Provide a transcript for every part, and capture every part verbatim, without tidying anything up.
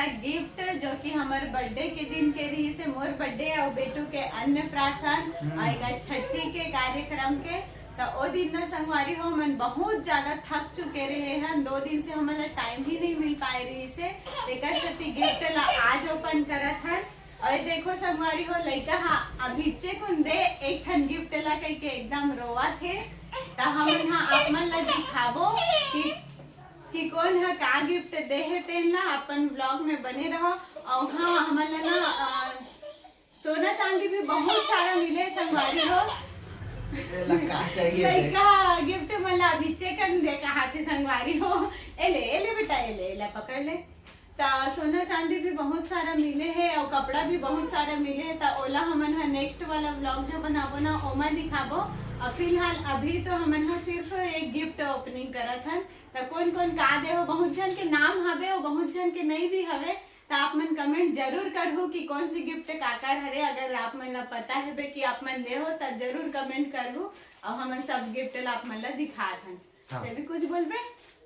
Gift जो कि हमर बर्थडे के दिन के रहिस हे, मोर बर्थडे अउ बेटू के अन्नप्राशन हम्म। अउ एकर छट्ठी के कार्यक्रम के। त ओ दिन न संगवारी हो, हमन बहुत ज्यादा थक चुके रहे हन, दो दिन से हमन ला टाइम ही नहीं मिल पाए रहिस हे, तेकर सेती गिफ्ट ला आज ओपन करत हन। अउ ये देखो संगवारी हो, लइका हा अभिच्चे कुन दे एक ठन गिफ्ट ला कहिके एकदम रोवत हे। त हमन हा आप मन ला दिखाबो कि कि कोन ह का गिफ्ट दे हे, तेन ला अपन ब्लॉग में बने रहो। अउ हाँ, हमन ला ना, अ, सोना चांदी भी बहुत सारा मिले हे संगवारी हो। एला का चाहिए दे? लइका गिफ्ट मन ला अभिच्चे कन दे कहा थे संगवारी हो। ए ले, ए ले बेटा, ए ले, एला पकड़ ले। त सोना चांदी भी बहुत सारा मिले हे अउ कपड़ा भी बहुत सारा मिले हे। त ओला हमन ह नेक्स्ट वाला ब्लॉग जो बनाबो ना, ओमा दिखाबो। अउ फिलहाल अभी तो हमन ह सिर्फ एक गिफ्ट ओपनिंग करत हन। त कोन कोन का दे हो, बहुत झन के नाम हवे अउ बहुत झन के नहीं भी हवे। त आप मन कमेंट जरूर करहु कि कौन सी गिफ्ट काकर हरे। अगर आप मन ला पता हवे कि आप मन दे हो, त जरूर कमेंट करहु। अउ हमन सब गिफ्ट ला आप मन ला दिखात हन। हाँ। ते भी कुछ बोलबे?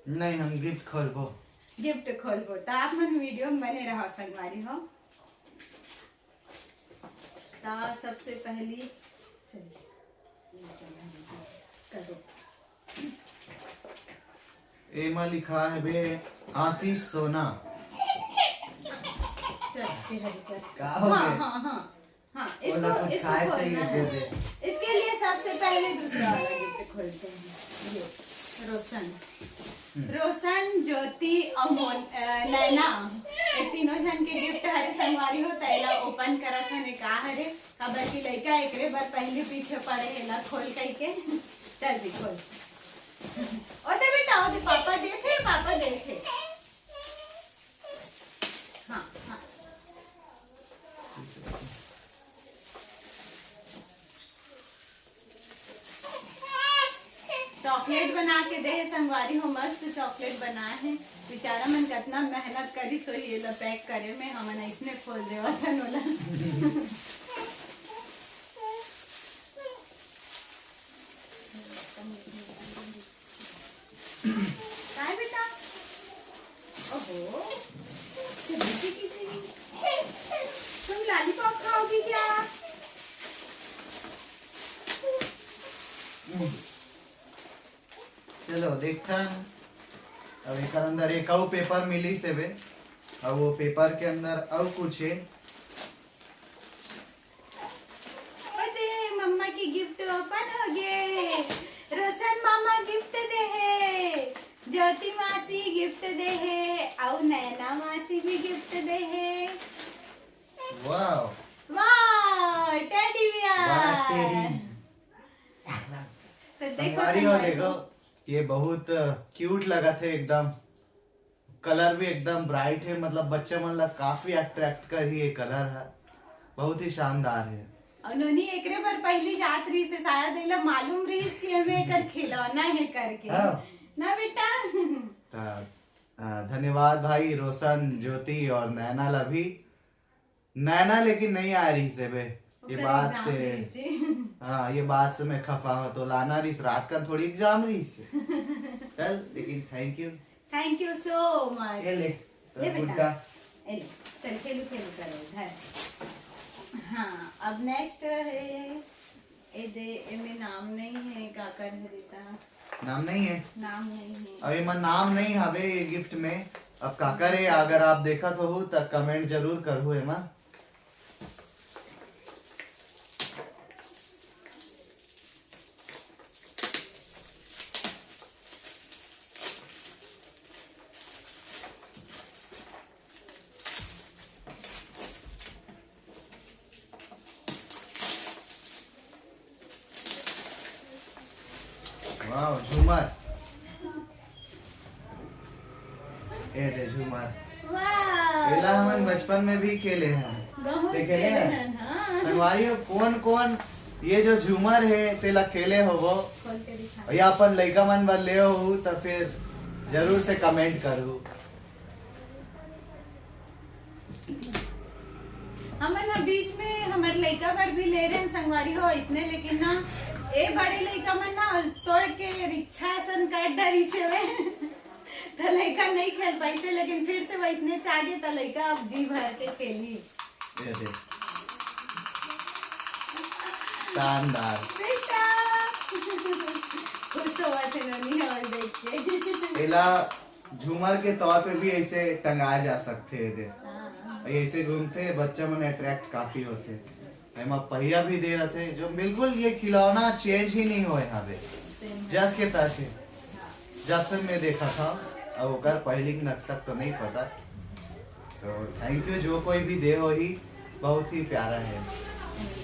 नहीं, हम गिफ्ट खोलबो। गिफ्ट खोलबो, त आप मन वीडियो में बने रहो संगवारी हो। त सबसे पहली चलिए, करो। एमा लिखा हवे आशीष सोना। चर्च के हरी चर्च। का हो हाँ, गए? हाँ, हाँ, हाँ, इसको, ओला कुछ इसको खाए खोलना चाहिए, है। दे दे। इसके लिए सबसे पहले दूसरा वाला गिफ्ट खोलते हैं। ये रोशन, हम्म। रोशन, ज्योति अउ मोन-, अ, नैना, ये तीनों झन के गिफ्ट हरे संगवारी हो, तैला ओपन करत हन, ये का हरे? काबर कि लइका एकरे बर पहली पीछे पड़े हे, ला खोल कहिके। चल जी, खोल। ओ दे बेटा, ओ दे, पापा देथे, पापा देथे। हाँ, हाँ। चॉकलेट बना के दे हे संगवारी हो, मस्त चॉकलेट बनाए हे। बेचारा मन कतना मेहनत करिस होही एला पैक करे में, हमन अइसने खोल देवत हन ओला। काय बेटा? ओहो, जल्दी से कीजिए। तुम लॉलीपॉप खाओगी क्या? चलो देखथन। अब एकर अंदर एक अउ पेपर मिलिस हेबे, अब वो पेपर के अंदर अउ कुछ हे। ओ दे, मम्मा की गिफ्ट ओपन हो गे। रोशन मामा गिफ्ट दे हे, ज्योति मासी गिफ्ट दे हे, अउ नैना मासी भी गिफ्ट दे हे। वाह। वाह, टेडी बियर। वाह, टेडी। तो देखो संगवारी हो, संगवारी। देखो, ये बहुत क्यूट लगत हे एकदम। कलर भी एकदम ब्राइट हे, मतलब बच्चा मन ला काफी अट्रैक्ट करही ये कलर ह, बहुत ही शानदार हे। अउ नोनी एकरे बर पहली जात रहिस हे, शायद एला मालूम रहिस कि एमे एकर खिलौना हे करके। हाँ। ना बेटा? त, अ, धन्यवाद भाई रोशन, ज्योति और नैना ला भी। नैना लेकिन नहीं आ रहिस हे बे। ये ओकर बात exam से, रहिस हे। हाँ, ये बात से मैं खफा हूँ। तो लाना रहिस, रात का थोड़ी एग्जाम रहिस हे। चल, लेकिन thank you। Thank you so much। ये ले, ले बेटा। गुड्डा। ये ले, चल खेलू, खेलू करो इधर। हाँ, अब नेक्स्ट है, ए दे, एमे नाम नहीं है, काकर है बेटा? नाम नहीं है? नाम नहीं है। अब एमा नाम नहीं हवे ये गिफ्ट में। अब काकर है, अगर आप देखत हो त कमेंट जरूर करहु एमा। वाह, झूमर। ए दे झूमर। वाह। एला हमन बचपन में भी खेले हैं। बहुत देखे खेले ले? हैं, हाँ। संगवारी हो, कौन कौन ये जो झूमर है तेला खेले होबो? खोल के दिखा। या अपन लइका मन बर ले हो त फिर जरूर से कमेंट करू। हमन ह बीच में हमर लइका बर भी ले रहे हैं संगवारी हो इसने, लेकिन ना ए बड़े लइका मन ना तोड़ के रिक्शा असन कर डरिस हवे। त लइका नहीं खेल पाइसे, लेकिन फिर से वैसने चागे त लइका अब जी भर के खेली। ये दे। शानदार। बेटा। खुश होवत हे नोनी हमन देख के। एला झूमर के तौर पे भी ऐसे टंगाए जा सकते हैं, दे। हाँ। ये ऐसे घूमते, बच्चा मन अट्रैक्ट काफी होते। एमा पहिया भी दे रहते, जो बिल्कुल ये खिलौना चेंज ही नहीं होए हवे। सेम है। जस के तस है। हाँ। जब से मैं देखा था, अब ओकर पहली के नक्शा तो नहीं पता। तो थैंक यू, जो कोई भी दे हो ही, बहुत ही प्यारा है,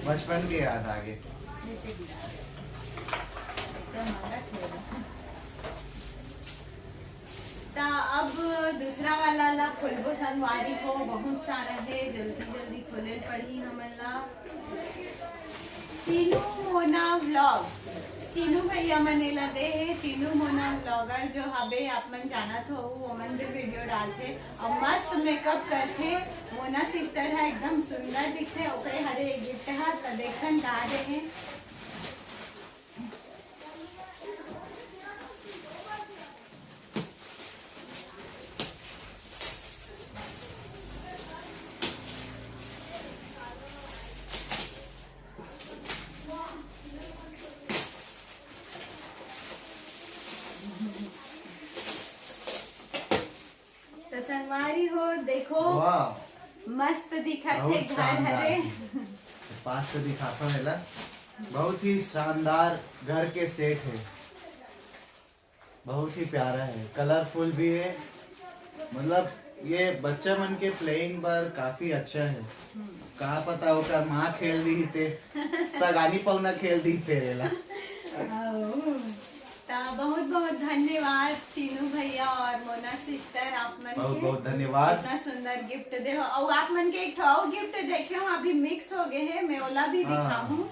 बचपन के याद आ गए। नीचे गिरा दे। एकदम आगा छोड़ दे। त अब दूसरा वाला ला खोलबो संगवारी हो, बहुत सारा है, जल्दी जल्दी खोले पड़ही हमन ला। चीनू मोना व्लॉग, चीनू भैया मन एला दे हे। चीनू मोना व्लॉगर जो हबे, आप मन जानत हो, वो मन भी वीडियो डालथे और मस्त मेकअप करथे। मोना सिस्टर है, एकदम सुंदर दिखथे, ओकरे हरे गिफ्ट है, त देखन का दे हे। तो संगवारी हो, देखो, वाह। मस्त दिखत हे बहुत घर शानदार हरे। है। पास से दिखाता हूँ एला, बहुत ही शानदार घर के सेट है, बहुत ही प्यारा है, कलरफुल भी है। मतलब ये बच्चा मन के प्लेइंग बर काफी अच्छा है। हम्म। का पता ओकर माँ खेल दी ते सगानी पौना खेल दी तेरे ला। ओ, त बहुत बहुत धन्यवाद चीनू भैया और मोना सिस्टर, आप मन बहुत के बहुत धन्यवाद। इतना सुंदर गिफ्ट दे हो। और आप मन के एक ठो और गिफ्ट देखे हो, अभी मिक्स हो गए हैं, मैं ओला भी हाँ। दिखाऊं।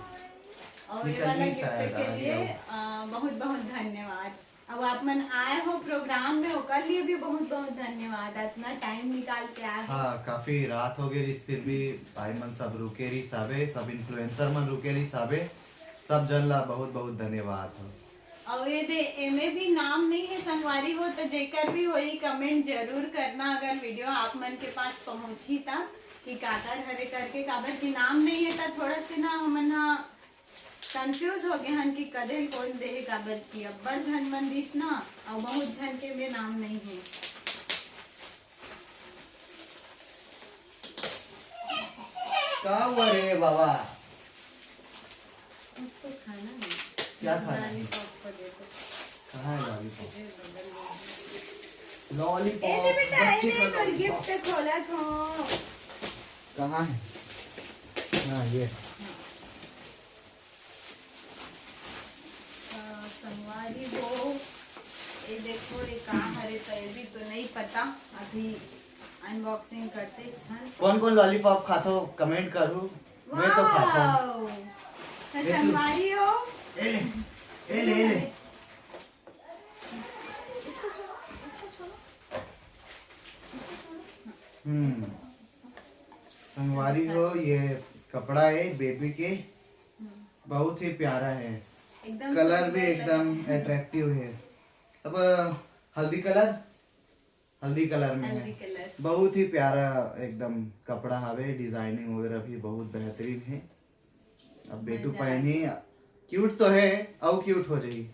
और ये निकल वाला नहीं गिफ्ट शायद के आ लिए गया। अ, बहुत बहुत धन्यवाद। अब आप मन आए हो प्रोग्राम में, ओकर लिए भी बहुत बहुत धन्यवाद, इतना टाइम निकाल के आए हो। हाँ, काफी रात हो गई रही, फिर भी भाई मन सब रुके रही साबे, सब इन्फ्लुएंसर मन रुके रही साबे, सब जन ला बहुत बहुत धन्यवाद हो। और ये दे, एमे भी नाम नहीं है संगवारी हो, तो जेकर भी होई कमेंट जरूर करना, अगर वीडियो आप मन के पास पहुंची तब, कि काकर हरे करके, काबर की नाम नहीं है, तो थोड़ा से ना हमन हा कंफ्यूज हो गए हन कि कदेल कौन दे हे, काबर कि अब्बड़ झन मन दिस ना, अउ बहुत झन के में नाम नहीं है। का हुआ रे बाबा? उसको खाना है। क्या खाना है? लॉलीपॉप को देखो। कहाँ है लॉलीपॉप? ये बगल में है। लॉलीपॉप, ए दे बेटा, ए बच्चे दे, का तोर लॉलीपॉप। गिफ्ट खोला था। कहाँ है? हाँ, ये। अ, संगवारी हो, ये देखो, ये का हरे, तो ये भी तो नहीं पता, अभी अनबॉक्सिंग करते क्षण। कौन कौन लॉलीपॉप खाथो, कमेंट करू, मैं तो खाथो। वाओ! तो ये तू संगवारी हो। ए ले, ए ले, ए ले। इसको छोड़ो, इसको छोड़ो। हम्म। संगवारी हो, ये कपड़ा है बेबी के, हम्म। बहुत ही प्यारा है, एकदम कलर भी सुंदर एकदम लग रहा है। अट्रैक्टिव है। अब हल्दी कलर, हल्दी कलर में है। हल्दी कलर। बहुत ही प्यारा एकदम कपड़ा हवे, डिजाइनिंग वगैरह भी बहुत बेहतरीन है। अब बेटू मजा पहनी, क्यूट तो है, अउ क्यूट हो जाई।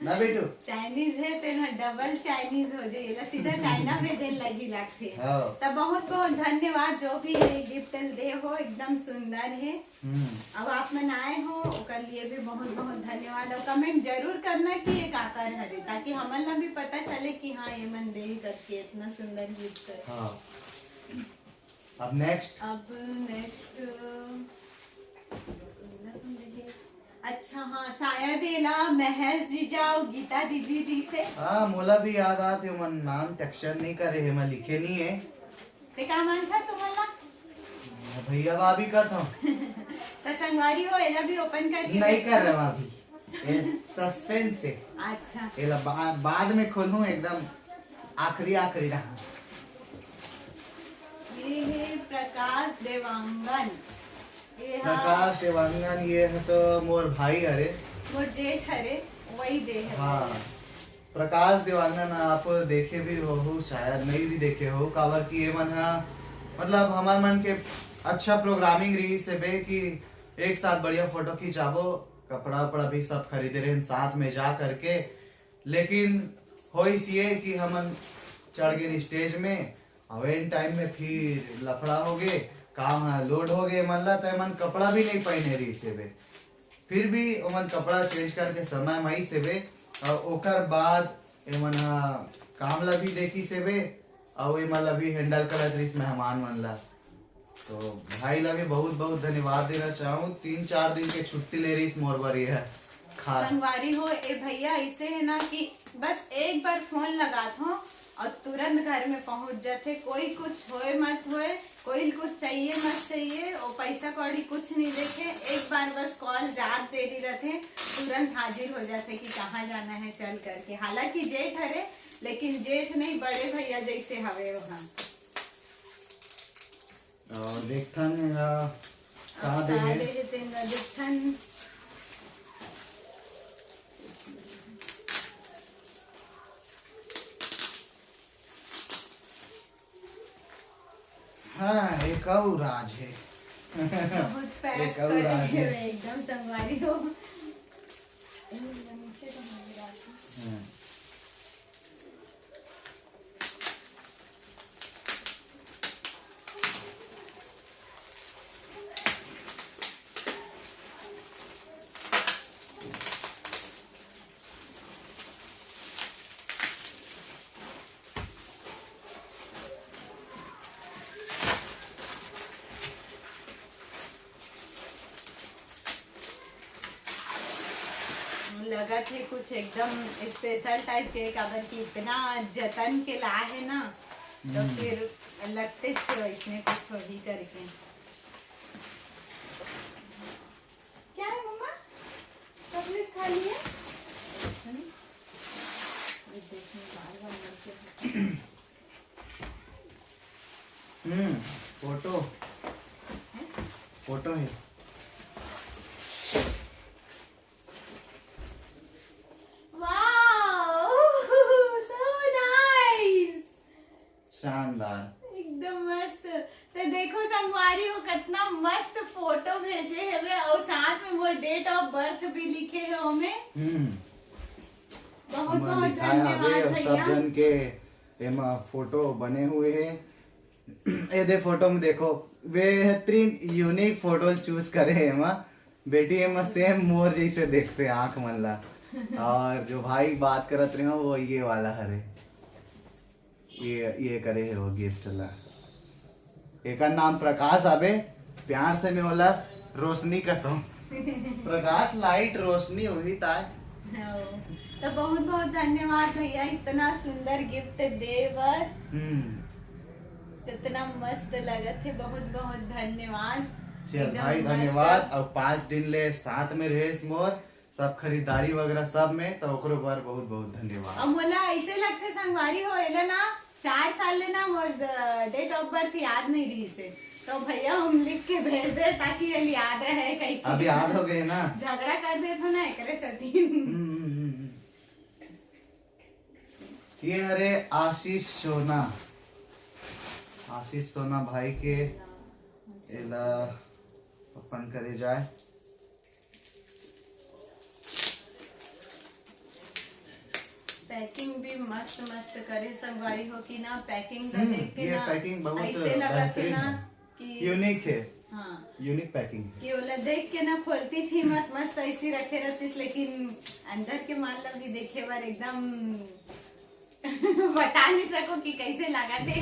ना बेटू? चाइनीज है, तेन ह डबल चाइनीज हो जाई, एला सीधा चाइना भेजे लगी लागथे। हाँ। त बहुत बहुत धन्यवाद, जो भी ये गिफ्ट दे हो, एकदम सुंदर है। हम्म। अब आप मन आए हो, ओकर लिए भी बहुत बहुत धन्यवाद। और कमेंट जरूर करना कि ये काकर हरे, ताकि हमन ला भी पता चले कि हाँ, ये मन दे करके इतना सुंदर गिफ्ट। हाँ। अब नेक्स्ट। अब नेक्स्ट, अच्छा, हाँ, शायद ये ना महेश जीजा और गीता दीदी दी से। हाँ, मोला भी याद आत हे, मन नाम टेक्सचर नहीं करे हे, मैं लिखे नहीं है। ते का मन था सुमन ला? भैया भाभी का था। तो संगवारी हो, एला भी ओपन करके नहीं देखो। कर रहा अभी। ये सस्पेंस है। अच्छा। एला बा-, बाद में खोलूं, एकदम आखिरी, आखिरी रहा। ये है प्रकाश देवांगन। ये हा प्रकाश देवांगन, ये है तो मोर भाई हरे। मोर जेठ हरे, वही दे है। हाँ। प्रकाश देवांगना ना आप देखे भी होहू, शायद नहीं भी देखे हो, काबर कि ये मन हा, मतलब, हमार मन के अच्छा प्रोग्रामिंग रही से बे कि एक साथ बढ़िया फोटो खिंचाबो। कपड़ा वपड़ा भी सब खरीदे रहे साथ में जा करके, लेकिन होइस ये कि हमन चढ़ गए स्टेज में, और एन टाइम में फिर लफड़ा हो गए, काम हा लोड हो गए, मन ला तो मन कपड़ा भी नहीं पहने रही से बे। फिर भी ओमन कपड़ा चेंज करके समय में आई से बे, और ओकर बाद एमन हा काम ला भी देखी से बे, और एमन ला भी हैंडल करत रहिस मेहमान मन ला। तो भाई ला भी बहुत बहुत धन्यवाद देना चाहूँ, तीन चार दिन के छुट्टी ले रहिस मोर बर ये खास। संगवारी हो, ए भैया ऐसे है ना कि बस एक बार फोन लगात हो और तुरंत घर में पहुंच जाथे। कोई कुछ होए मत होए, कोई कुछ चाहिए मत चाहिए, वो पैसा कौड़ी कुछ नहीं देखे, एक बार बस कॉल जात देरी रहथे, तुरंत हाजिर हो जाथे कि कहाँ जाना है चल करके। हालांकि जेठ हरे, लेकिन जेठ नहीं, बड़े भैया जैसे हवे वहाँ। और देखथन एला का अब दे का हे। दे हे तेन ला देखथन। हाँ, एक अउ राज हे। बहुत पैक एक अउ करे राज हे। एकदम संगवारी हो। नीचे तो हमारी राज हे। हाँ। लगत हे कुछ एकदम स्पेशल टाइप के, काबर कि इतना जतन के ला हे ना, तो हम्म। फिर लगते छे इसमें कुछ होही करके। क्या है मम्मा? चॉकलेट खा लिए? कुछ नहीं। ये देखो, बार बार लड़के हम्म, फोटो। फोटो है। Wow! So nice! शानदार। एकदम मस्त। तो देखो संगवारी हो, कितना मस्त फोटो भेजे हवे और साथ में वो डेट ऑफ बर्थ भी लिखे है ओमे। हम्म। बहुत ओमा बहुत लिखाय हावे धन्यवाद और सब भैया। जन के एमा फोटो बने हुए हे। ए दे फोटो में देखो, बेहतरीन यूनिक फोटो चूज करे हे एमा। बेटी एमा सेम मोर जैसे देखते आंख मन ला। और जो भाई बात करत रहे हो, वो ये वाला हरे। ये, ये करे हे वो गिफ्ट ला। एकर नाम प्रकाश आबे, प्यार से मैं ओला रोशनी कहता हूँ। प्रकाश लाइट रोशनी वही ताय। हो। तो बहुत बहुत धन्यवाद भैया, इतना सुंदर गिफ्ट दे बर। हम्म। इतना मस्त लगत हे, बहुत बहुत धन्यवाद। चल एकदम भाई, मस्त। धन्यवाद। और पाँच दिन ले साथ में रहे मोर, सब खरीदारी वगैरह सब में, तो ओकरो बर बहुत बहुत धन्यवाद। अब मोला ऐसे लगथे संगवारी हो, एला ना चार साल ले ना मोर डेट ऑफ बर्थ याद नहीं रही से, तो भैया हम लिख के भेज दे ताकि ये याद रहे कहीं। अब याद हो गए ना। झगड़ा कर देथो ना एकरे सेती। हम्म, हम्म, हम्म, हम्म। ये हरे आशीष सोना, आशीष सोना भाई के, एला अपन करे जाए। पैकिंग भी मस्त मस्त करे संगवारी हो कि ना, पैकिंग ला हम्म, देख के ये ना पैकिंग बहुत ऐसे लगत हे बेहतरीन ना है। कि यूनिक है। हाँ। यूनिक पैकिंग है। कि ओला देख के ना खोलतीस ही मत, मस्त ऐसी रखे रहतीस, लेकिन अंदर के माल ला भी देखे बर एकदम बता नहीं सको कि कैसे लागत हे।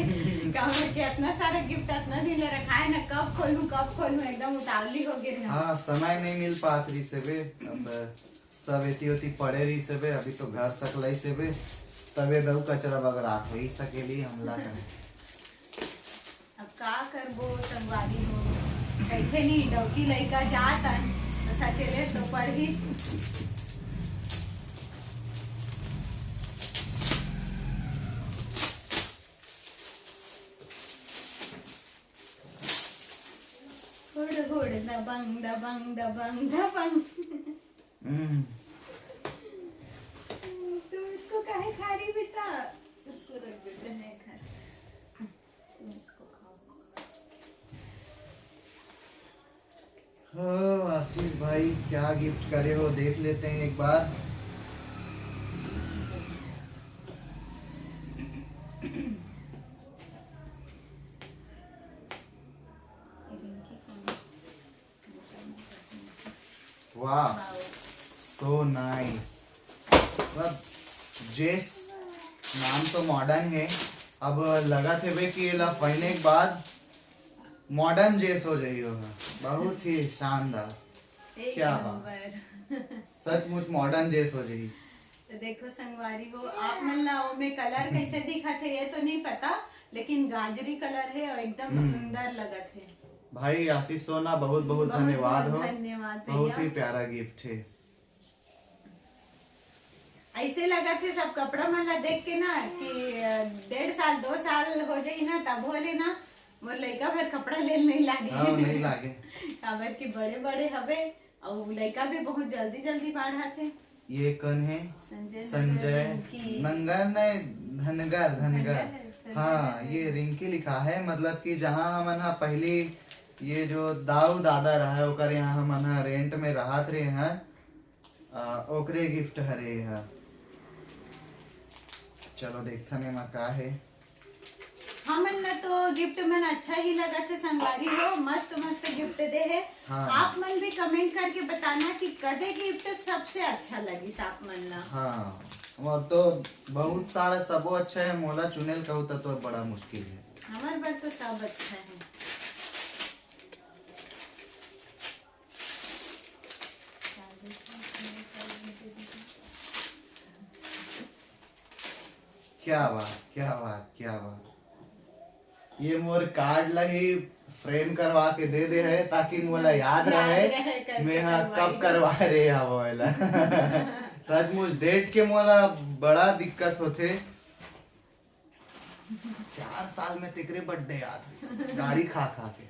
काबर के इतना सारा गिफ्ट इतना दिन ले रखा है ना, कब खोलूं कब खोलूं, एकदम उतावली हो गे ना। हाँ, समय नहीं मिल पात रही से बे। अब सब एती ओती पड़े रही से बे, अभी तो घर सकलाई से बे, तबे दऊ कचरा बगरात हो ही सकेली हमला कहे। अब का करबो संगवारी हो, कहिथे नहीं डौकी लइका जातन तो सकेले तो पड़ही। हुड़ हुड़ दबंग दबंग दबंग दबंग। हम्म। तुम इसको काहे खा रही बेटा? इसको रख देते हैं इधर। तुम इसको खाओ। हो आशीष भाई, क्या गिफ्ट करे हो, देख लेते हैं एक बार। वाह, सो नाइस। मतलब जेस नाम तो मॉडर्न है, अब लगत हेबे कि एला पहने के बाद मॉडर्न जेस हो जाई होगा। बहुत ही शानदार। एक क्या बात। नंबर। सचमुच मॉडर्न जेस हो जाई। तो देखो संगवारी हो, आप मन ला ओमे कलर कैसे दिखत है ये तो नहीं पता, लेकिन गाजरी कलर है और एकदम हम्म। सुंदर लगत है। भाई आशीष सोना, बहुत बहुत बहुत धन्यवाद बहुत हो। धन्यवाद बहुत भैया। ही प्यारा गिफ्ट है। ऐसे लगत है सब कपड़ा मन ला देख के ना कि अ, डेढ़ साल दो साल हो जाई ना, तब होले ना मोर लइका भर कपड़ा लेल नहीं लागे। हाँ, नहीं लागे। काबर कि बड़े बड़े हवे, अउ लइका भी बहुत जल्दी जल्दी बाढ़त है। ये कौन है? संजय संजय नंगर रिंकी। नंगर नहीं, धनगर, धनगर। धनगर है, संजय हाँ, नंगर। ये रिंकी लिखा है, मतलब कि जहाँ हमन हा पहली ये जो दाऊ दादा रहा है, ओकर यहाँ हमन हा रेंट में रहत रहे हैं, आ, ओकरे गिफ्ट हरे हा। चलो देखथन एमा का है। हमन ला तो गिफ्ट मन अच्छा ही लगत है संगवारी हो, मस्त मस्त गिफ्ट दे है। हाँ। आप मन भी कमेंट करके बताना कि कदे गिफ्ट सबसे अच्छा लगिस आप मन ला। हाँ, वो तो बहुत सारा सबो अच्छा है, मोला चुनेल कहू त तो बड़ा मुश्किल है। हमर बर तो सब अच्छा है। क्या बात, क्या बात, क्या बात। ये मोर कार्ड ला ही फ्रेम करवा के दे दे है, ताकि मोला याद याद रहे, रहे करके मैं हा करवाई। कब करवा रहे हव एला। सचमुच डेट के मोला बड़ा दिक्कत होथे। चार साल में तेकरे बर्थडे याद रहिस, गारी खा खा के।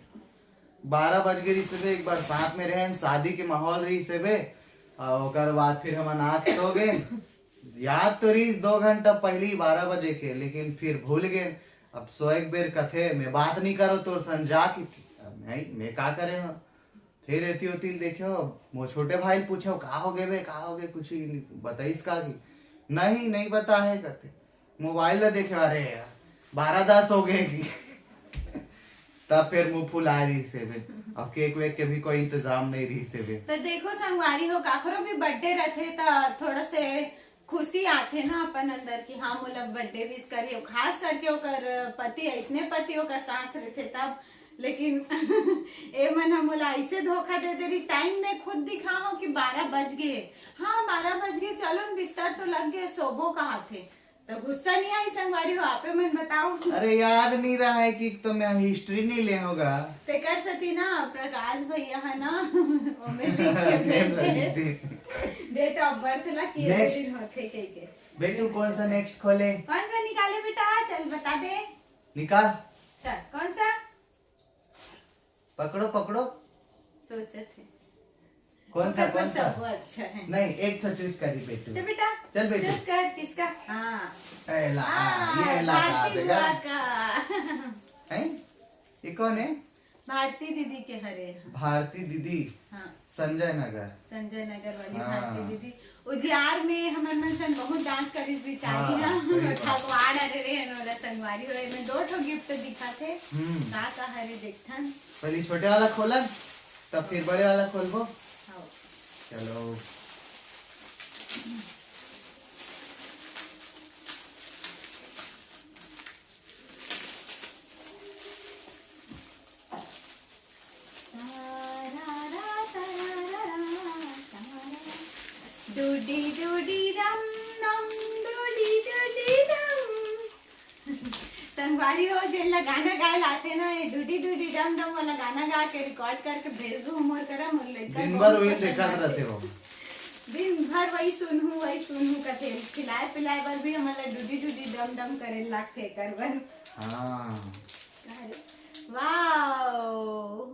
बारह बज गे रहिस हेबे, एक बार साथ में रहेन, शादी के माहौल रहिस हेबे, अउ ओकर बाद फिर हमन आके सो गए। याद तो रहिस दो घंटा पहली बारह बजे के, लेकिन फिर भूल गए। अब सोए के बेर कथे, "मैं बात नहीं करो तोर संग जा," की थी। अब नहीं, मैं का करे हो? फिर एती ओती देखेव, मोर छोटे भाई ल पूछेव, "का हो गे बे, का हो गे?" कुछ ही बताइस का कि, "नहीं, नहीं पता है," करथे। मोबाइल ला देखे, "अरे यार, बारह दस हो गए कि।" तब फिर मुंह फुलाए रहिस हेबे। अब केक वेक के भी कोई इंतजाम नहीं रहिस हेबे। तो देखो संगवारी हो, काकरो भी बर्थडे रहथे त थोड़ा से खुशी आथे ना अपन अंदर कि हाँ, मोला बर्थडे विश करी, अउ खास करके ओकर पति, ऐसने पति ओकर साथ रहथे तब। लेकिन ए मन ह मोला ऐसे धोखा दे दे रही, टाइम में खुद दिखा हो कि बारह बज गए। हाँ, बारह बज गए, चलो न बिस्तर तो लग गए, सोबो कहा थे। तो गुस्सा नहीं आई संगवारी हो, आपे मन बताओ। अरे याद नहीं रहा है कि तो मैं हिस्ट्री नहीं ले होगा। तेकर सती ना प्रकाश भैया है ना, ओमे लिख के भेज दे। डेट ऑफ बर्थ ला कि ये नेक्स्ट। दिन होथे के के। बेटू कौन सा नेक्स्ट खोले? कौन सा निकाले बेटा? चल बता दे। निकाल। चल कौन सा? पकड़ो पकड़ो। सोचत है। कौन सा ओकर कौन सा? सबको अच्छा है। नहीं, एक तो चूज करी बेटू। चल बेटा। चल बेटू। चूज कर किसका? हाँ। ए ला, हाँ, ये ला, भारती देखा? बुआ का। हैं? ये कौन है? भारती दीदी के हरे। भारती दीदी। हाँ। संजय नगर। संजय नगर वाली हाँ। भारती दीदी। उजियार में हमर मन संग बहुत डांस करिस बिचारी हाँ, ना। सही बात। थकवा डरे रहे हैं ओला संगवारी हो। एमे दो ठो गिफ्ट दिखा थे। हम्म। का का हरे देखथन। पहले छोटे वाला खोलन, तब फिर बड़े वाला खोलबो। हाँ। चलो। डूडी डूडी डम डम, डूडी डूडी डम। संगवारी हो, जेन ला गाना गाए लाते ना, ये डूडी डूडी डम डम वाला गाना गा के रिकॉर्ड करके भेज दू मोर करा, मोर लइका दिन बहुत भर वही पसंद देखत आथे। रहते हो। दिन भर वही सुनहूँ, वही सुनहूँ कथे। खिलाए पिलाए बर भी हमन ला डूडी डूडी डम डम करे लागथे एकर बर। हाँ। अरे, वाओ।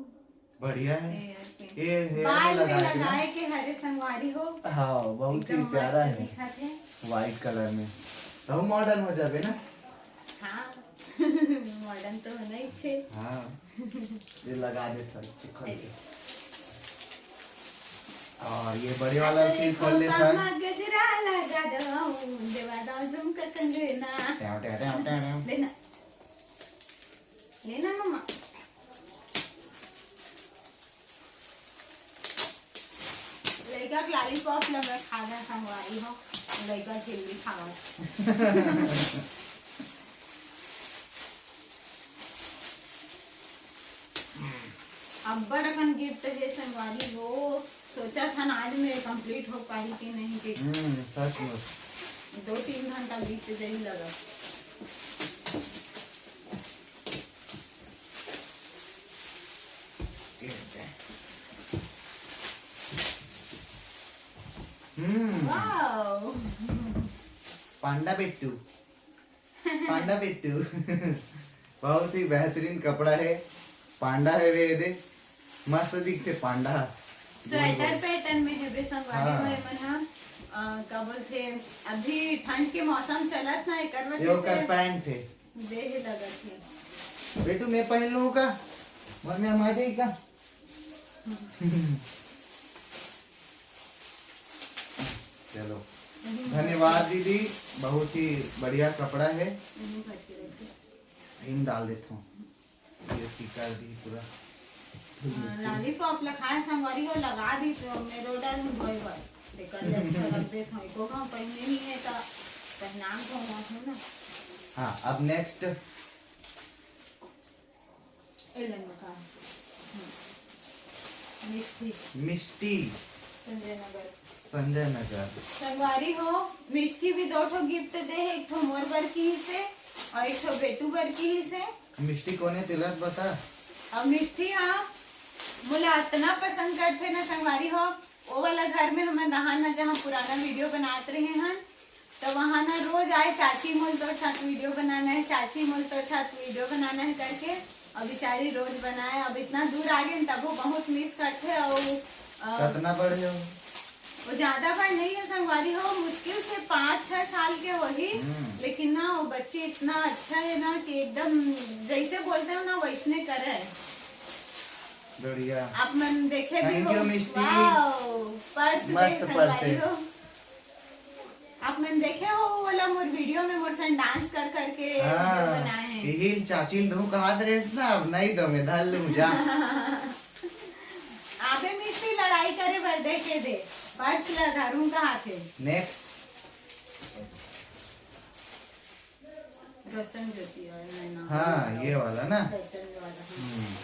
बढ़िया है। ए, ओके। ये hair में बाल में लगाए थे ना। लगाए के हरे संगवारी हो। हाँ, बहुत ही एकदम प्यारा मस्त है। दिखत है। White colour में। तो modern हो जाबे ना। हाँ। Modern तो होना ही छे। हाँ। ये लगा दे सर, खोल दे। और ये बड़े वाला अरे फिर खोल ले खोपा सर। मा गजरा लगा दो, देवा दाव झुमका कंगना। ट्याव, ट्याव, ट्याव, ट्याव, ट्याव। लेना। लेना मम्मा। लइका के lollipop ला मैं खाना संगवारी हो, लइका झिल्ली खावत। अब्बड़ अकन gift हे संगवारी हो, सोचत हन आज में complete हो पाही कि नहीं कि हम्म, सच में। दो तीन घंटा बीत जाही लगा। हम्म। Wow। पांडा बिट्टू। पांडा बिट्टू। बहुत ही बेहतरीन कपड़ा हे। पांडा हे वे दे। मस्त दिखथे पांडा। Sweater pattern में हे बे संगवारी हाँ। हो, एमन ह, अ, का बोलथे, अभी ठंड के मौसम चलत ना, एकर वजह ये ओकर से pant हे। देहे लगत हे। बेटू, मैं पहन लूँ का? मन में हम आ जाई का? चलो, धन्यवाद दीदी, बहुत ही बढ़िया कपड़ा है। इन डाल देता हूँ, ये टिका भी पूरा। हाँ, lollipop ला खाए संगवारी हो, लगा दी तो मेरो डर में भोए भोए। देखा ले, अच्छा लग दे था, एको का पहने नहीं है तो पहनान को हुआ है ना। हाँ, अब next। एलन का। हम्म। मिष्टी। मिष्टी। संजय नगर। संजय नगर। संगवारी हो, मिष्टी भी दो ठो gift दे हे, एक ठो मोर बर किहिसे और एक ठो बेटू बर किहिसे। मिष्टी कोने तिलक बता। और मिष्टी, हाँ, मोला अतना पसंद करथे ना संगवारी हो, वो वाला घर में हमन रहन ना, जहाँ पुराना video बनात रहे हन, तो वहाँ ना रोज आए, "चाची मोल तोर साथ video बनाना है, चाची मोल तोर साथ video बनाना है" करके, और बेचारी रोज बनाए। अब इतना दूर आ गए, तब वो बहुत miss करथे। और, अ, कतना बड़े हो? वो ज्यादा बड़ नहीं है संगवारी हो, मुश्किल से पाँच छह साल के होही, हम्म। लेकिन ना वो बच्ची इतना अच्छा है ना कि एकदम जैसे बोलते हो ना वैसने करे है। बढ़िया। आप मन देखे भी हो। Thank you, Mishti. Wow, purse मस्त दे purse संगवारी है। हो। आप मन देखे हो वो वाला मोर video में मोर संग dance कर करके video हाँ, बनाए हैं। हिल चाचिल धूम कहात रहे ना, अब नहीं दो मैं धर लूं जा। आबे मिष्टी लड़ाई करे बर देखे दे, purse ला धरूं कहाथे। Next। रोशन ज्योति और नैना। हाँ, ये वाला ना। Pattern वाला, हाँ। हम्म,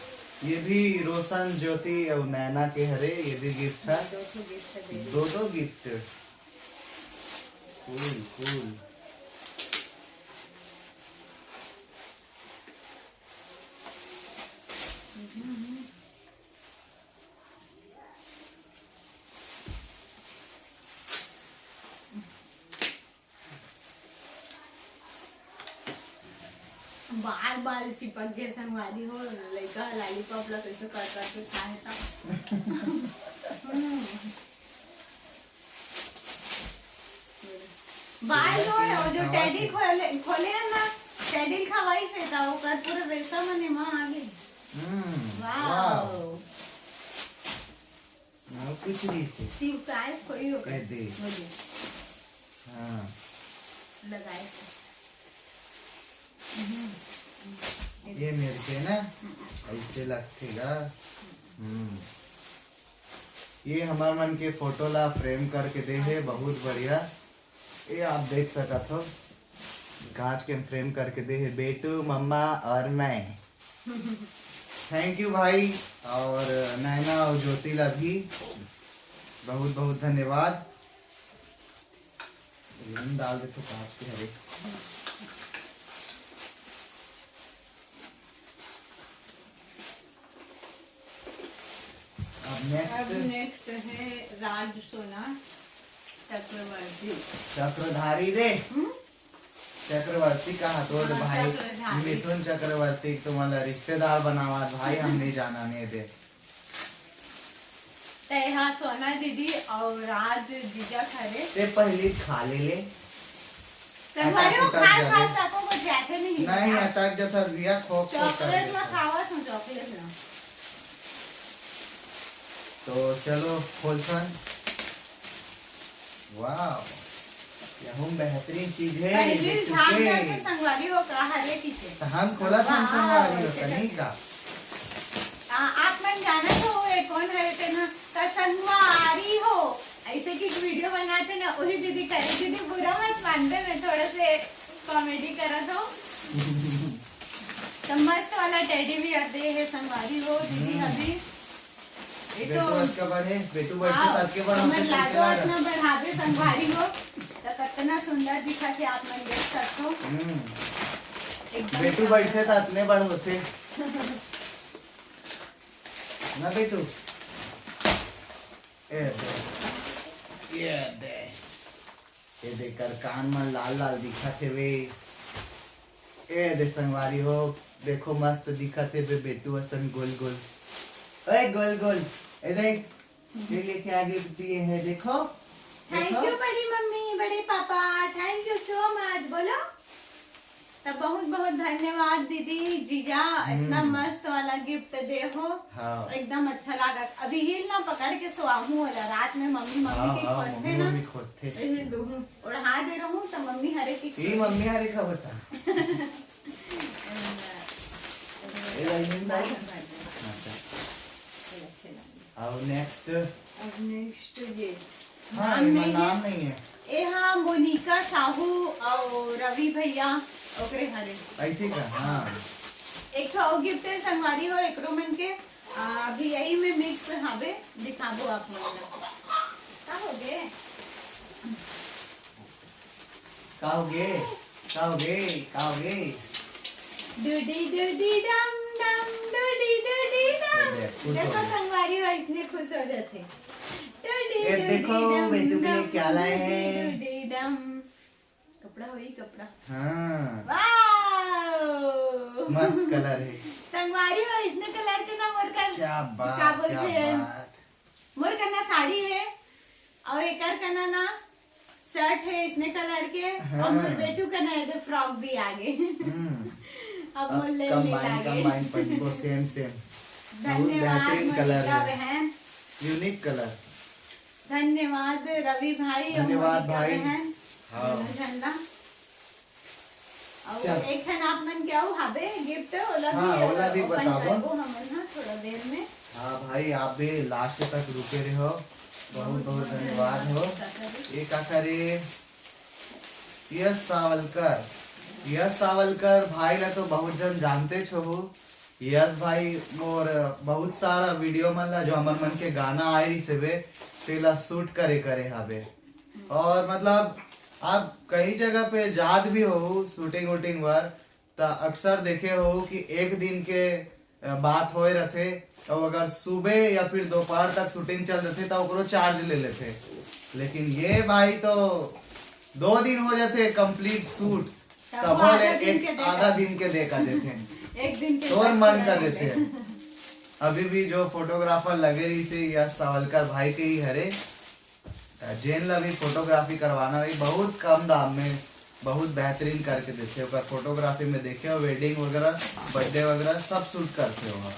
ये भी रोशन ज्योति और नैना के हरे, ये भी gift है। दो ठो gift है, दे दो दो gift। Cool, cool। बाल बाल चिपक गए संगवारी हो, लइका lollipop ला कैसे कर करके खाए था। हम्म। बाल लो है, वो जो teddy खोले, खोले है ना, teddy खवाई से था, वो कर पूरा रेशा मने माँ आगे। हम्म, wow। Wow। हाँ, कुछ नहीं थे। शिव काय कोई हो कह दे। हो दे। हाँ। लगाए थे। हम्म। ये मेरे के ना, ऐसे लगते गा। हम्म। ये हमार मन के photo ला frame करके दे है, बहुत बढ़िया। ये आप देख सकत हो, कांच के frame करके दे है, बेटू, मम्मा और मैं। Thank you भाई, और नैना और ज्योति ला भी बहुत बहुत धन्यवाद। ये डाल दे तो कांच के हरे। अब next, अब next है राज सोना चक्रवर्ती। चक्रधारी रे। हम्म? चक्रवर्ती का हतो हाँ, भाई, चक्रधारी। मिथुन चक्रवर्ती तुम्हारा रिश्तेदार बनावा भाई, हम नहीं जाना नहीं दे। तय हा सोना दीदी और आज जीजा खरे। ते पहली खा ले ले। संगवारी हो, खाए खाए चाको को जाते नहीं। नहीं, अटक जाता रिया, खोक खोक कर चॉकलेट में देता। खावा था, चॉकलेट में। तो चलो, खोलथन। वाह, यहू बेहतरीन चीज है। पहली ध्यान करके संगवारी हो का हरे पीछे। तो हम खोला था संगवारी हो, कहीं का। आ, आप मन जानत हो, ये कौन है तेना का संगवारी हो। ऐसे की वीडियो बनाते ना, वही दीदी करे। दीदी बुरा मत मानते, मैं थोड़ा से कॉमेडी करत हूँ। तो मस्त वाला टेडी बियर दे है संगवारी हो दीदी। हम्म। अभी ये तो बेटू आज का बड़े, बेटू बड़े हाँ, साथ के बड़ा हमर लाडो इतना बढ़ावे संगवारी हो, तो कितना सुंदर दिखा थे आप मन देख सकते हो। हम्म। एकदम बेटू बैठे तो इतने बड़ होते। ना बेटू। ए दे। ये दे। ये दे कर कान मन लाल लाल दिखत हेवे। ए दे संगवारी हो, देखो मस्त दिखत हेवे बेटू असन गोल गोल। ओए गोल गोल, ए देख, ये लेके आ गिफ्ट दिए हैं, देखो। थैंक यू बड़ी मम्मी, बड़े papa, thank you so much. बोलो। तब बहुत बहुत धन्यवाद दीदी जीजा, इतना हम्म। मस्त वाला गिफ्ट दे हो। हाँ। एकदम अच्छा लागत। अभी हील ना पकड़ के सोआहू वाला, रात में मम्मी मम्मी हाँ, के हाँ, खोजते मम्मी ना। मम्मी खोजते। हील दूहू। और हाँ दे रहूं तो मम्मी हरे की ये मम्मी हरे का बता। ये लाइन में डाल। अच्छा। और नेक्स्ट। अब नेक्स्ट ये हाँ, नाम ये नहीं है। नाम नहीं है। ए हाँ, मोनिका साहू और रवि भैया ओकरे हरे। ऐसे का, हाँ। एक ठो और गिफ्ट है संगवारी हो, एकरो मन के। आ, अभी यही में मिक्स हवे, दिखाबो आप मन ला। का हो गे? का हो गे? का हो गे? का हो गे? डुडी डुडी डम डम, डुडी डुडी डम। देखो संगवारी हो, इसने खुश हो जाते। ये देखो, बेटू के लिए क्या लाए हैं। कपड़ा होई कपड़ा। हाँ। वाओ। मस्त कलर है। संगवारी हो, इसने कलर के ना मोर कर क्या बात, क्या बोलते हैं? मोर करना साड़ी है और एकर करना ना शर्ट है इसने कलर के। हाँ। और मोर बेटू करना है तो फ्रॉक भी आ गए। हम्म। अब मोर ले ले लागे। कंबाइन पहन को सेम सेम। धन्यवाद मोनिका बहन। Unique colour. धन्यवाद रवि भाई और मोनिका बहन, हाँ। दोनों झन ला। और एक ठन आप मन क्या हो हाबे गिफ्ट, ओला भी, हाँ, ओला भी ओपन बताबो। करबो हमन हा थोड़ा देर में। हाँ भाई, आप भी लास्ट तक रुके रहो, बहुत बहुत धन्यवाद हो। ये का करे? यश सावलकर, यश सावलकर भाई ला तो बहुत जन जानते छो हो। यस भाई, मोर बहुत सारा वीडियो मन ला, जो हमर मन के गाना आए रहिस हवे, तेला शूट करे करे हवे। और मतलब आप कई जगह पे जात भी हो शूटिंग वूटिंग बर, त अक्सर देखे हो कि एक दिन के बात होए रथे, और अगर सुबह या फिर दोपहर तक शूटिंग चल रथे त ओकरो चार्ज ले लेथे। लेकिन ये भाई तो दो दिन हो जाते कंप्लीट शूट, तब तब वो आधा ले दिन एक के देख आधा आते। दिन के देख आते थे। एक दिन के तोर मन का देते। अभी भी जो फोटोग्राफर लगे रहिसे यश सावलकर भाई के ही हरे, जेन ला भी फोटोग्राफी करवाना रही, बहुत कम दाम में बहुत बेहतरीन करके देते। ओकर फोटोग्राफी में देखे हो, वेडिंग वगैरह, बर्थडे वगैरह सब शूट करते हो।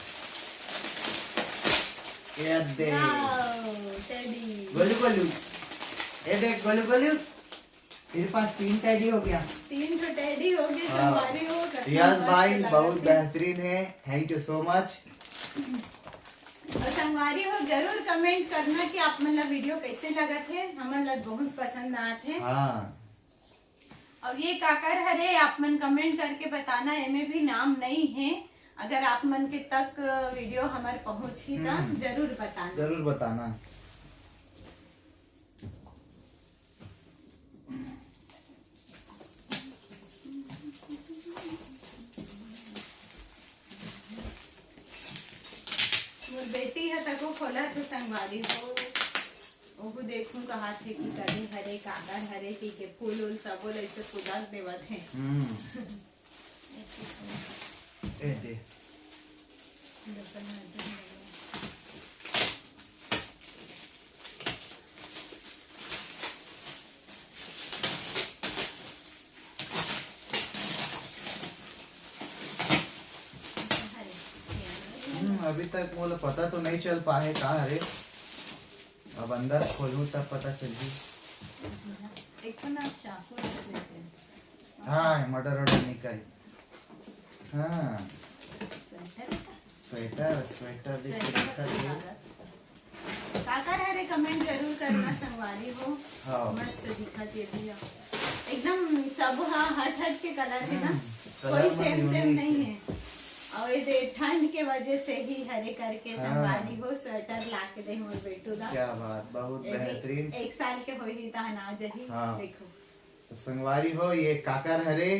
ये दे। Wow, teddy. गोलू गोलू, ये देख गोलू गोलू। तेरे पास तीन टेडी हो गया। तीन तो टेडी हो गए, हाँ। संगवारी हो, यस भाई, बहुत बेहतरीन है, thank you so much। और संगवारी हो, जरूर कमेंट करना कि आप मन ला वीडियो कैसे लगत है, हमन ला बहुत पसंद आत है। हाँ। और ये काकर हरे, आप मन कमेंट करके बताना, एमे भी नाम नहीं है। अगर आप मन के तक वीडियो हमारे पहुंची तो हम्म। जरूर बताना। जरूर बताना। मोर बेटी ह तको खोला थे संगवारी हो। ओहू देखूं कहा थे कि कड़े हरे, कागड़ हरे, कि के फूल उल सबो ले से पूजा देवत है। हम्म। ए दे। दर्पण में दे। अभी तक मोला पता तो नहीं चल पाए का हरे, अब अंदर खोलूं तब पता चलही। एक तो ना चाकू रख लेते हैं। हाँ, मटर ऑर्डर निकल। हाँ, स्वेटर है का? स्वेटर, स्वेटर देख के स्वेटर दिखा का दे। लागत। काकर हरे, कमेंट जरूर करना संगवारी हो। हाँ। मस्त दिखत ये भी है। एकदम सब हा हट हट के कलर है ना, हम्म, कोई कलर में सेम सेम यूनिक नहीं है। है। और ये दे ठंड के वजह से ही हरे करके हाँ। संगवारी हो स्वेटर ला के दे मोर बेटू दा। क्या बात, बहुत ये भी बेहतरीन। एक साल के होही तहन आ जही। हाँ। देखो तो संगवारी हो, ये काकर हरे,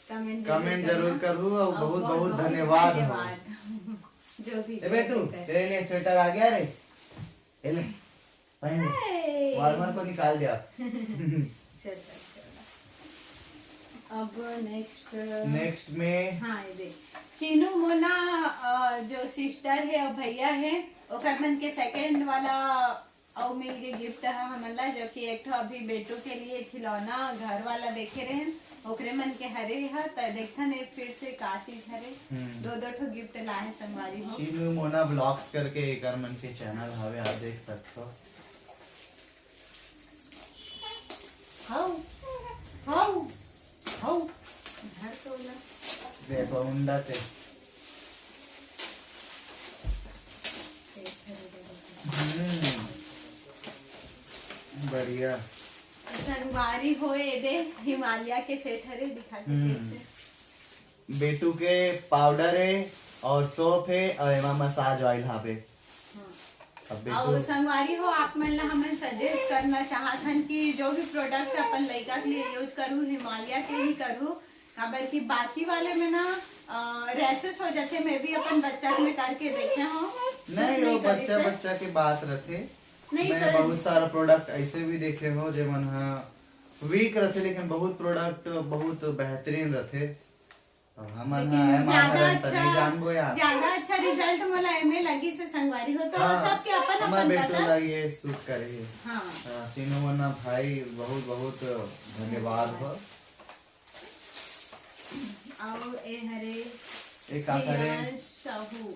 कमेंट कमेंट जरूर करू और बहुत बहुत धन्यवाद हो। जो भी ए बेटू, देख रहे। तेरे लिए स्वेटर आ गया रे, ए ले, पहन ले। हे। वार्मर को निकाल दिया। चल, चल, चल। अब नेक्स्ट नेक्स्ट में हाँ, ये दे। चीनू मोना, अ, जो सिस्टर है और भैया है, ओकर मन के सेकंड वाला अउ मिल गए गिफ्ट ह हमन ला, जो कि एक ठो अभी बेटू के लिए खिलौना घर वाला देखे रहे, ओकरे मन के हरे ह। त देखथन एक फिर से का चीज हरे। हम्म। दो दो ठो गिफ्ट लाए संगवारी हो। चीनू मोना व्लॉग्स करके एकर मन के चैनल हवे, आप देख सकते हो। How how how. घर तो ना। देखो उंडा ते। हम्म, बढ़िया। संगवारी हो, ये दे हिमालय के सेट हरे, दिखा के हम्म। कैसे। बेटू के पाउडर है और सोप है और एमा मसाज ऑयल हावे। हाँ। अब और बेटू संगवारी हो, आप मन ला हमन सजेस्ट करना चाहत हन कि जो भी प्रोडक्ट अपन लइका के लिए यूज करू, हिमालय के ही करू, काबर कि बाकी वाले में ना रैसेस हो जाते। मैं भी अपन बच्चा में करके देखे हूँ। नहीं, नहीं वो करी बच्चा से। बच्चा के बात रथे। नहीं मैं तो बहुत सारा प्रोडक्ट ऐसे भी देखे हो जे मन हा वीक रथे, लेकिन बहुत प्रोडक्ट बहुत बेहतरीन रथे। अब हमन लेकिन हा एमा ज्यादा हरन त नहीं अच्छा, जानबो यार। ज्यादा अच्छा रिजल्ट मोला एमे लगी से संगवारी हो, तो हाँ, सबके अपन हमारे अपन बेटू पसंद। ला ये सूट करे है। हाँ। हाँ, सीनू मोना भाई, बहुत बहुत धन्यवाद हो। आओ ए हरे एक आखिरी हियांश साहू।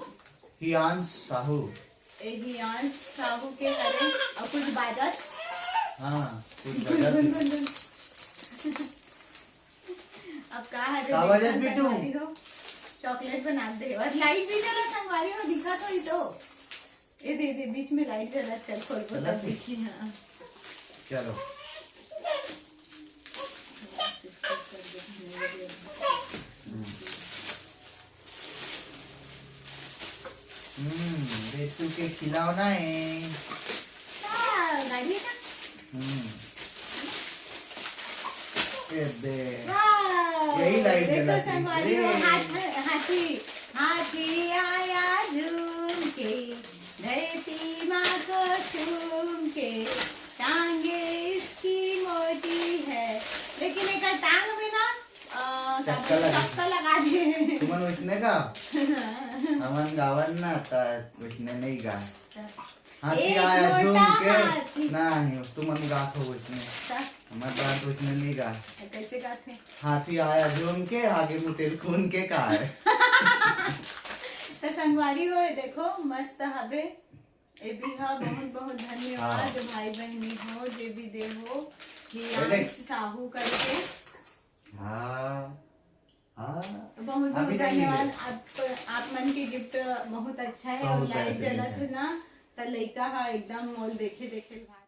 हियांश साहू। ए हियांश साहू के हरे और कुछ बाजत। हाँ, कुछ बजट। अब का हरे का बाजत देखन बिट्टू? संगवारी हो। चॉकलेट बना दे और लाइट भी जला संगवारी हो, दिखा तो ही तो। ए दे दे, बीच में लाइट जला, चल खोल को चला तब थे। देखी। हाँ। चलो। हम्म, बेटू के खिलौना है। हाँ, गाड़ी ना। हम्म। ए बे। वाह, यही लाइन देखो चला थी। संगवारी हो, ये। हाथ, हाथी, हाथी आया झूम के, धरती माँ को चूम के, टांगे इसकी मोटी है, लेकिन एक टांग में ना, अ, चक्कर लगा। चक्कर लगा दिए। तुमन वैसने का? हमन गावन ना, त वैसने नहीं गा। हाथी एक आया झूम मोटा के। हाथी। नहीं, तुमन गात हो वैसने। त हमार बात वैसने नहीं गा। कैसे गाते? हाथी आया झूम के, आगे मुतेल खून के का है? त संगवारी हो, देखो मस्त हबे। ए भी हा बहुत बहुत धन्यवाद हाँ। भाई बहनी हो, जे भी दे हो, हियांश देख। साहू करके। हाँ, हाँ। बहुत बहुत अभी नहीं धन्यवाद। मिले। आप, आप मन के गिफ्ट बहुत अच्छा है बहुत और लाइट बेहतरीन जलत है। है ना, त लइका हा एकदम मोल देखे देखे भाई।